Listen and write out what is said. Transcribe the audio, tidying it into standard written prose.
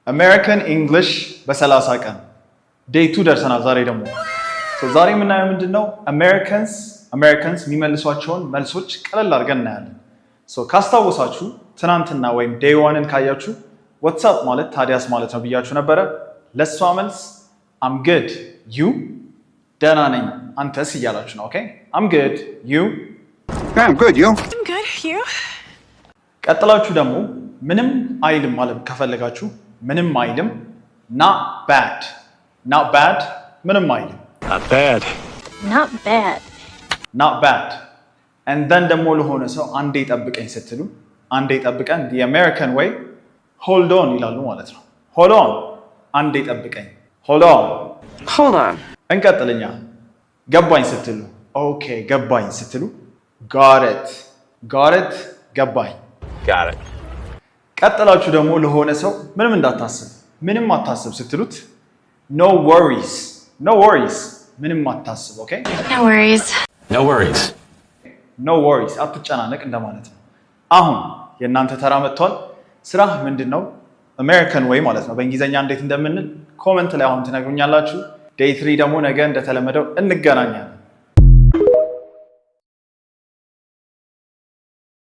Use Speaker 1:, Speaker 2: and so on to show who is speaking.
Speaker 1: American English በ30 ቀን day 2 ደርሰናል። ዛሬ ደግሞ ዛሬ የምናየው ምንድን ነው? Americans የሚመልሷቸውን መልሶች ቀለል አድርገን እናያለን። ካስታወሳችሁ ትናንትና ወይም day 1ን ካያችሁ "What's up" ማለት ታዲያስ ማለት ነው ብያችሁ ነበረ። ለእሷ መልስ "I'm good, you?" ደህና ነኝ አንተስ እያላችሁ ነው። Okay, "I'm good, you?"
Speaker 2: I'm good, you?
Speaker 3: I'm good. You?
Speaker 1: ቀጥላችሁ ደግሞ ምንም አይልም ማለት ከፈለጋችሁ ምንም አይልም "Not bad." "Not bad" ምንም አይልም።
Speaker 4: Not bad.
Speaker 5: Not bad.
Speaker 1: "Not bad." And then ደግሞ ለሆነ ሰው አንዴ ጠብቀኝ ስትሉ፣ አንዴ ጠብቀን the American way "hold on" ይላሉ ማለት ነው። "Hold on" አንዴ ጠብቀኝ፣ "hold on."
Speaker 3: Hold on.
Speaker 1: እንቀጥልኛ። ገባኝ ስትሉ፣ okay ገባኝ ስትሉ "Got it." "Got it" ገባኝ።
Speaker 4: Got it.
Speaker 1: ቀጥላችሁ ደግሞ ለሆነ ሰው ምንም እንዳታስብ፣ ምንም አታስብ ስትሉት "No worries." "No worries" ምንም አታስብ። Okay.
Speaker 5: No worries.
Speaker 4: No worries.
Speaker 1: "No worries" አትጨናነቅ እንደማለት ነው። አሁን የእናንተ ተራ መጥቷል። ስራህ ምንድን ነው? American way ማለት ነው። በእንግሊዝኛ እንዴት እንደምንል comment ላይ አሁን ትነግሩኛላችሁ። Day 3 ደግሞ ነገ እንደተለመደው እንገናኛለን።